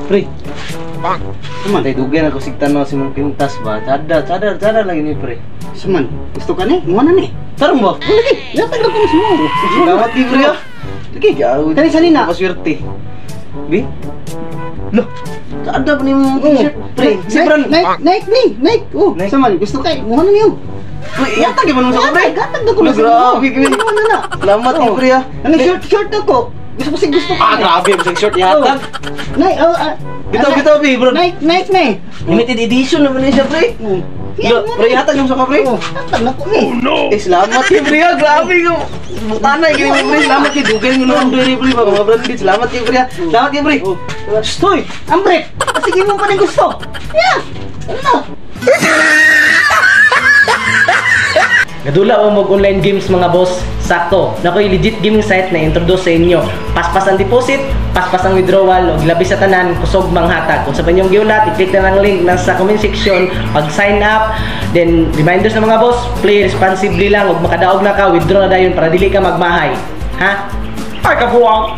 Pre. Saman? Tay dugay na ko sigtan sa imong pintas ba. Tada, tada, tada lagi ni, pre. Saman, gusto ka ni? Mo na ni. Tarong ba? Oh, lagi. Yatag na ko sa mo. Salamat ni, pre, ah. Lagi. Yaw. Kani sa nina? Paswerte. Bi? Loh, tada pa ni mong t-shirt, pre. Si Bran. Nike, Nike ni, Nike. Oh, Nike. Saman, gusto kay mo na niyo. Pre, yatag man mo sa pre. Gatag na ko Lo, na sa mo. grabe, gawin. Mo na na. Salamat ni, Oh. pre, ah. Ano short short ako? Gusto ko si gusto ko. Ah, grabe, bisag short yatag. Nike, oh, ah. Bitaw, ah, bitaw, bi, bro. Nike, Nike ni. Limited edition naman ni siya, pre. Oh. Lo, pre, yatag mo sa ka, pre. Oh, hatag na ko ni. Eh, salamat kay pre, ah. Grabe ka. Butana, gini pre. Salamat kay dugay mo naman pre, pre. Mga branded. Salamat kay pre, ah. Salamat kay pre. Stoy! Ambre, sige mo pa rin gusto. Yeah. Ano na? Gadula mo mag online games, mga boss. Sakto. Nakoy legit gaming site na introduce sa inyo. Paspas ang deposit, paspas ang withdrawal, ug labi sa tanan kusog manghatag. Kung sa inyong giulat, i-click na lang link nasa comment section, pag sign up, then reminder sa mga boss, play responsibly lang ug makadaog na ka, withdraw na dayon para dili ka magmahay. Ha? Ay kabuang.